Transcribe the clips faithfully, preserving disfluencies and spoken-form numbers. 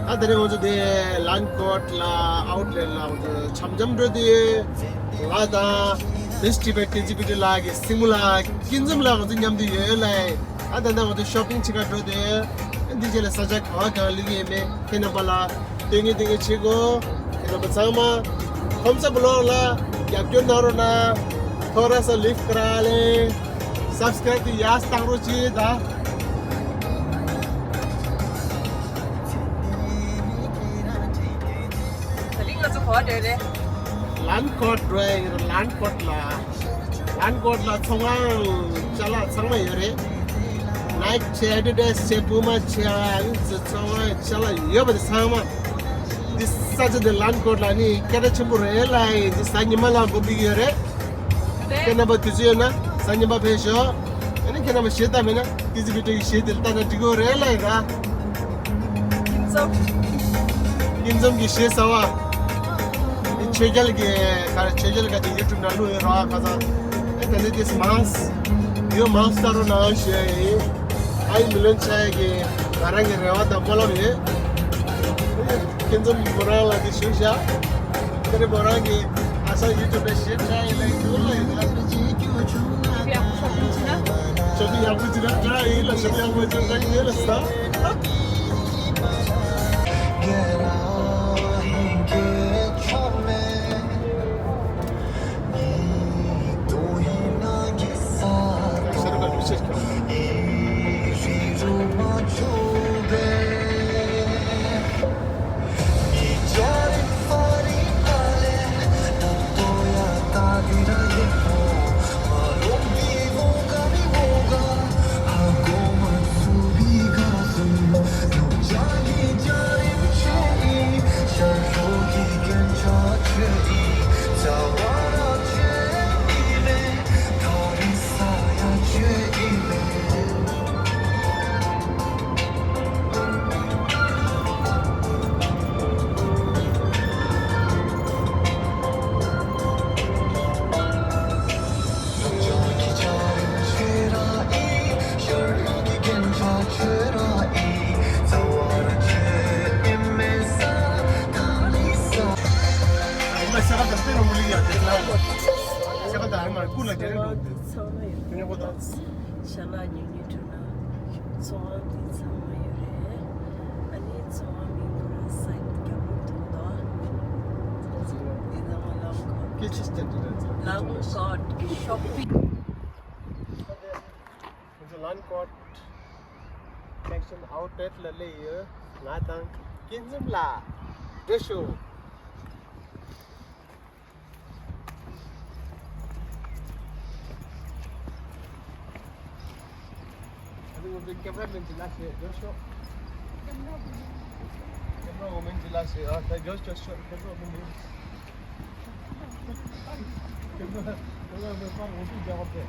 ད་དེ་རིང་ང་ཚོ་དེ་ལན་ཀོཊ་ལ་ཨའུཊ་ལེཊ་ལ་ང་ཚོ་འཆམ་འཆམ་འགྲོ་དུས། ང་དང་མིས་ཊི་བེཊ་ཏེན་ཛི་བི་ཊི་ལགས་ཀྱི་སྲིང་མོ་ལགས་ཀྱི་ཁྱིམ་ཚང་ལ་ང་ཚོ་མཉམ་དུ་ཡོད་ལ། ད་ད་ལྟ་ང་ཚོ་ཤོ་པིང་བྱེད་ག་འགྲོ་དུས། འདི་རྗེས་ལ་ས་ཆ་ག་བ་གང་སླེབས་ཀྱི་ཡོད་མེད་ཁྱེད་རྣམ་པ་ལ་སྟོན་གྱི་སྟོན་གྱི་བྱེད་དགོས། ཁྱེད་རྣམ་པ་ཚང་མ་ཁོམ་ས་བི་ལོག་ལ་རྒྱབ་སྐྱོར་གནང་རོགས་གནང་། ཐོ་ར་ས་ལིབ་ཀ་ར་ལེ། སབ་སི་ཀ་རེབ་དེ་ཡར་བཏང་རོགས་གྱིས་ད། ད་རིང་ང་ཚོ་ག་པར་འགྲོ་རེད། ལན་ཀོཊ་འགྲོ་ཡ་ཡིན། ལན་ཀོཊ་ལ། ལན་ཀོཊ་ལ་ཚོང་ཁང་ཅ་ལག་ཚང་མ་ཡོད་རེད། ནའིཀ་བྱས། ཨེ་ཌི་ཌ་སི་བྱས། པུ་མ་བྱས། ཨ་ནི་ཚོང་ཁང་ཅ་ལག་ཡོད་པ་དེ་ཚང་མ། འདི་ས་ཆ་འདི་ལན་ཀོཊ་ལ་ནི་སྐད་གྲགས་ཆེན་པོ་རེད་ལ། འདི་གཟའ་ཉི་མ་ལ་དགོན་པ་ཡོད་རེད། ཁྱེད་རྣམ་པ་དུས་ཚོད་ཡོད་ན་གཟའ་ཉི་མ་ཕེབས་ཤོག་ཨ་ནི་ཁྱེད་རྣམ་པ་གཞས་ལྟ་མེད་ན་ཏེན་ཛི་བི་ཊི་གི་གཞས་དེ་ལྟ་ན་འགྲིག་གི་རེད་ལ་ཡིན་ད། ཁྱིམ་ཚང་། ཁྱིམ་ཚང་གི་གཞས་གསར་བ། ཨེ་ཆོས་རྒྱལ་གྱི་ག་རེ་ཆོས་རྒྱལ་ག་ཅིག་ཡུ་ཊུབ་ནང་བླུགས་ཡོད་རེད་བ། ཁ་སང་། ཨེ་དེ་ནས་དེ་མང་། ཡོད་མང་ལྟ་རོགས་གནང་ཞུ་ཡ་ཡིན། ཨའི་མི་ལོན་ཆ་ཡ་གི་ང་རང་གི་རེ་བ་དང་སྨོན་ལམ་ཡོད། ཁྱེད་ཚོ་མོ་རང་ལ་དེ་ཞུ་བཞག་ཁྱེད་རེ་མོ་རང་གི་ཨ་ས་ཡུ་ཊུབ་ལ་གཞས་འཁྲབ་ཡིན་ལ་ཡིན་ལ། ཞོགས་པ་ཡག་པོ་ཅིག་ན་འཁྲབ་ཡིན་ལ། ཞོགས་པ་ཡག་པོ་ཅིག་འཁྲབ་ཡིན་ལ་ས། ཚོང་ཁང་འདི་ཚང་མ་ཡོད་རེད། ཨ་ནི་ཚོང་ཁང་མིང་དུ་ར་སའིན་རྒྱབ་ལོགས་ཐོག་ཏུ། འདི་ཚང་མ་ལམ་ཁ། སྐད་ཆ་སྐད་ཆ་རེད། ལམ་ཁ་གི་ཤོ་པིང་། ང་ཚོ་ལན་ཀོཊ་ཕེ་ཤན་ཨའུཊ་ལེཊ་ལ་སླེབས་ཡོད། ང་དང་ཁྱེད་ཚང་ལ་འགྲོ་ཤོག་ཨ་ནི་ང་ཚོའི་ཀེམ་ར་མེན་གྱི་ལ་ཞེས་འགྲོ་ཤོག་ཀེམ་ར་མེན་གྱི་ལ་ཞེས། ཨ་ད་འགྲོ་ཤོག་ཤོག་ཀེམ་ར་མེན་གྱི། ཀེམ་ར་ཀེམ་ར་མེན་པར་འོ་ཏི་རྒྱག་པ་དེ།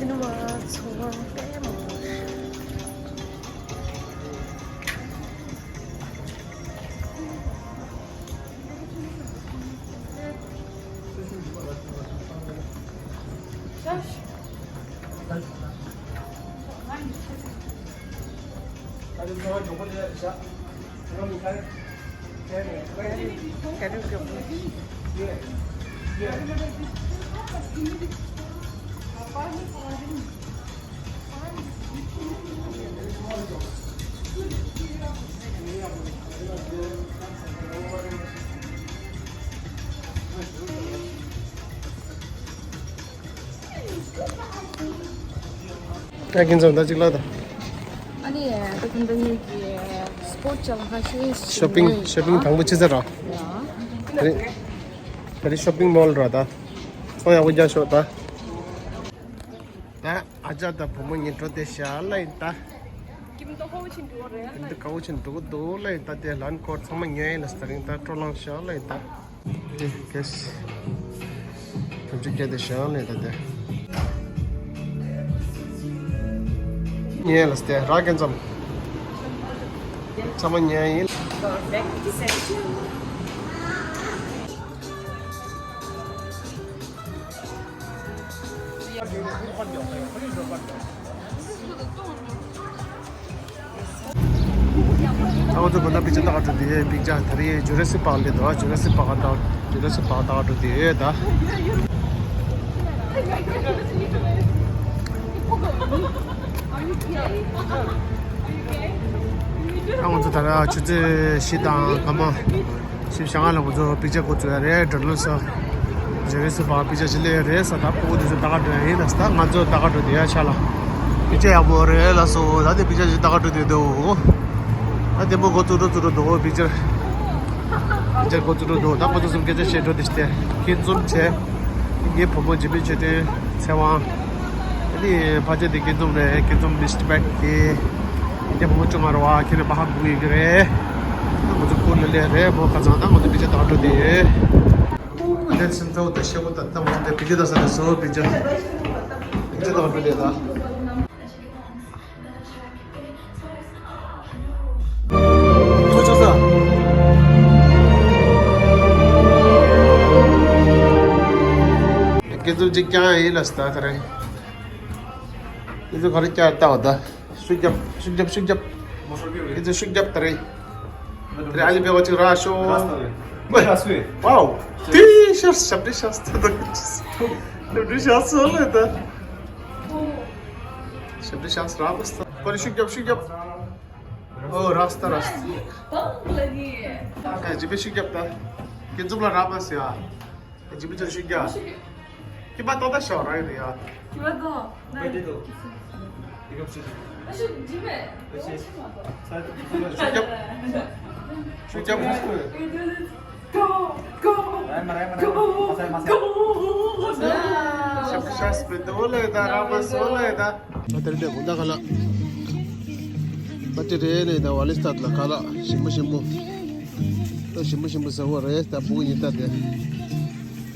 ཚོང་དཔེ་མང་པོ་རེད། ཨ་ཀིན་ཚང་ད་ཅིག་ལ་ད། ཨ་ནི་ད་ཁོང་ཚོ་གཉིས་ཀྱི་སྤོར་ཆ་ལ་ཁ་ཤས་ཤོ་པིང་ཤོ་པིང་དང་པོ་ཅི་ཟེར་ར། ཡ། ད་རེས་ད་རེས་ཤོ་པིང་མོལ་ར་ད། ཚོང་ཡག་པོ་རྒྱག་ཤོག་ད། ད་ཨ་ཅག་དང་བུ་མོ་གཉིས་འགྲོ་དེ་ཤ་ལ་ཡིན་ད། ཀིམ་ཏོ་ཁ་བོ་ཆེན་འགྲོ་རེད་ལ། ཀིམ་ཏོ་ཁ་བོ་ཆེན་འགྲོ་གི་འདུག་ལ་ཡིན་ད། དེ་ལན་ཁོར་ཚང་མ་ཉོས་ཡིན་ལ་སྟ་རིང་ད་སྤྲོ་ལངས་ཤ་ལ་ཡིན་ད། དེ་ཁེས་ཐམས་ཅད་སྐད་དེ་ཤ་ལ་ཡིན་ད་དེ། ཉོས་ལ་སྟེ་ར་ཀན་ཙམ་ཚང་མ་ཉོས་ཡིན། ཨ་ཁོ་ཚོ་གོ་ན་པིག་ཅར་ལྟ་ག་འགྲོ་དེ་པིག་ཅར་ད་རེས་ཇུ་ར་སི་པག་འདི་འདུག་ཇུ་ར་སི་པག་ལྟ། ཇུ་ར་སི་པག་ལྟ་ག་འགྲོ་དེ་ད། ཨ་ཁོ་ཚོ་ད་ར་ཆུ་ཚོད་བཞི་དང་སྐར་མ། ཞིབ་ཞང་ལ་ང་ཚོ་པིག་ཅར་འགོ་བཙུགས་ཡ་རེད། འགྲོ་ལོ་ས་ཇེ་རེ་སི་པག་པིག་ཅར་ཞིག་ལས་རེད་ས། ད་ཕྲུ་གུ་དེ་ཚོ་ལྟ་ག་འགྲོ་ཡ་ཡིན་ལ་ས། ད་ང་ཚོ་ལྟ་ག་འགྲོ་དེ་ཡ་ཆ་ལ་པིག་ཅར་ཡག་པོ་རེད་ལ་སོ། ད་དེ་པིག་ཅར་ཞིག་ལྟ་ག་འགྲོ་དེ་འདུག་ད་དེ་མོ་འགོ་བཙུགས་འགྲོ་བཙུགས་འགྲོ་འདུག་པིག་ཅར་པིག་ཅར་འགོ་བཙུགས་འགྲོ་འདུག་ད་ཁོ་ཚོ་གསུམ་སྐད་ཆ་བཤད་འགྲོ་དེ་ཞིག་སྟེ་ཁྱེད་འཛོམས་བྱས། ངའི་བུ་མོ་འཇིགས་མེད་ཆོས་སྒྲོན་ཚེ་དབང་། ཨ་ནི་ཕ་ཆེ་དེ་ཀུན་འཛོམས་རེད། ཀུན་འཛོམས་མིས་ཊར་བེག་གི་ཡིན་གྱི་བུ་མོ་ཅུང་ང་ར་བ་ཁྱེད་རེ་བ་ཧ་གོ་ཡི་གི་རེད། ད་ང་ཚོ་ཁོ་ལ་ལས་རེད་མོ་ཁ་ཚང་ད་ང་ཚོ་པིག་ཅར་ལྟ་འགྲོ་དེ་ཡོད། ཨོ་ལས་སེམས་ཚ་བོ་ད་ཤེ་བོ་ད་ད་ང་ཚོ་དེ་པིག་ཅར་ལྟ་ས་ནས་སོ་པིག་ཅར་པིག་ཅར་ལྟ་འགྲོ་དེ་ད། ཐུགས་རྗེ་ཆེ། ཀུན་འཛོམས་གཅིག་རྐྱང་ཡིན་ལ་སྟ་ད་རེད། ཀུན་འཛོམས་ག་རེ་རྐྱང་ལྟ་བ་ད། ཤུགས་རྒྱབ་ཤུགས་རྒྱབ་ཤུགས་རྒྱབ། ཀུན་འཛོམས་ཤུགས་རྒྱབ་ད་རེད། ད་རེད་ཨ་ལི་བེ་བ་ཅིག་ར་ཤོ། ཝའོ། ཏི་ཤར་ཤབ་ཏི་ཤར་ཏི་ཤར་སོ་ལེ་ད། ཤབ་ཏི་ཤར་ར་མ་སྟ། ཁོ་རེ་ཤུགས་རྒྱབ་ཤུགས་རྒྱབ། ཨོ་ར་སྟ་ར་སྟ། ཨ་ཇི་བེ་ཤུགས་རྒྱབ་ད། ཀུན་འཛོམས་ལ་ར་མ་སི་ཡ། ཇི་བེ་ཅར་ཤུགས་རྒྱབ། ཀི་པ་ཏོ་ད་ཤོ་ར་ཡི་ཡ། ཀི་པ་ཏོ། ད་དེ་དོ། དེ་ག་ཤུགས་རྒྱབ། ད་ཤུགས་ཇི་བེ། ད་ཤུགས་ཇི་མ་ཏོ། ཤུགས་རྒྱབ། ཤུགས་རྒྱབ། ཤབ་ཤ་སྤེ་ཏོ་ལེ་ད་ར་མ་སོ་ལེ་ད། ཨ་ཏེ་རེ་ཏེ་གུན་ད་ག་ལ། ཨ་ཏེ་རེ་ནེ་ད་ཝ་ལི་སྟ་ལ་ག་ལ་ཞིམ་པོ་ཞིམ་པོ། ད་ཞིམ་པོ་ཞིམ་པོ་ཟ་བ་རེད་ད་བུ་ཡིན་ད་དེ།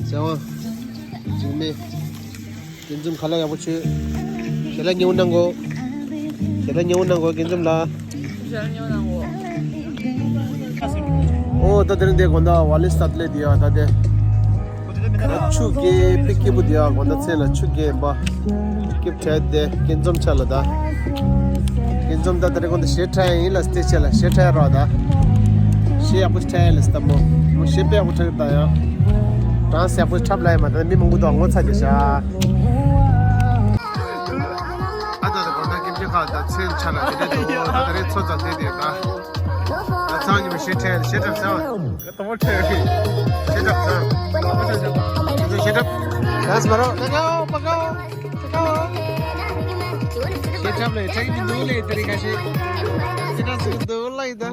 ཟ་བ། འཇིགས་མེད། ཀུན་འཛོམས་ཁ་ལག་ཡག་པོ་མཆོད། ཞལ་ལག་ཉེ་བོ་གནང་གོ། ཞལ་ལག་ཉེ་བོ་གནང་གོ་ཀུན་འཛོམས་ལ། ཞལ་ལག་ཉེ་བོ་གནང་གོ། ཨོ་ད་དེ་རིང་དེ་དགོང་དག་ཝ་ལི་སྟ་ལེ་དེ་ཡ་ད་དེ། ད་ཆུ་རྐྱལ་དཔེ་སྐྱིད་པོ་དེ་ཡ་དགོང་དག་མཚན་ལ་ཆུ་རྐྱལ་ཡིན་པ། སྐྱིད་པོ་དེ་ཀུན་འཛོམས་ཆ་ལ་ད། ཀུན་འཛོམས་ད་དེ་རིང་དགོང་དག་གཞས་འཁྲབ་ཡིན་ལ་སྟེ་ཆ་ལ་གཞས་འཁྲབ་རོགས་ད། གཞས་ཡག་པོ་འཁྲབ་ཡིན་ལ་སྟ་མོ། མོ་གཞས་དཔེ་ཡག་པོ་འཁྲབ་ད་ཡ། གྲངས་ཡག་པོ་འཁྲབ་ལ་ཡ་མ་ད་མི་མང་པོ་འདུག་ངོ་ཚ་རྒྱ་ཤ། ཨ་ད་ད་གོ་ད་ཀིམ་ཅི་ཁ་ད་ཚེ་ཆ་ལ་དེ་འདྲ་འདུག་ད་རེ་ཚོ་ཙ་དེ་དེ་ད། ད་ཚང་ཉི་མ་ཤེས་ཁྲལ་ཤེས་ཁྲལ་ཚང་། ད་མོ་ཁྲལ་ཤེས་ཁྲལ་ཚང་། ཤེས་ཁྲལ། ད་སྨ་རོ་ད་གའོ་པ་གའོ་ད་གའོ། ཤེས་ཁྲལ་ལས་ཁྲལ་མི་འདུག་ལས་དེ་རིང་ཁ་ཤས། ཤེས་ཁྲལ་ཟེར་འདུག་ལ་ཡི་ད།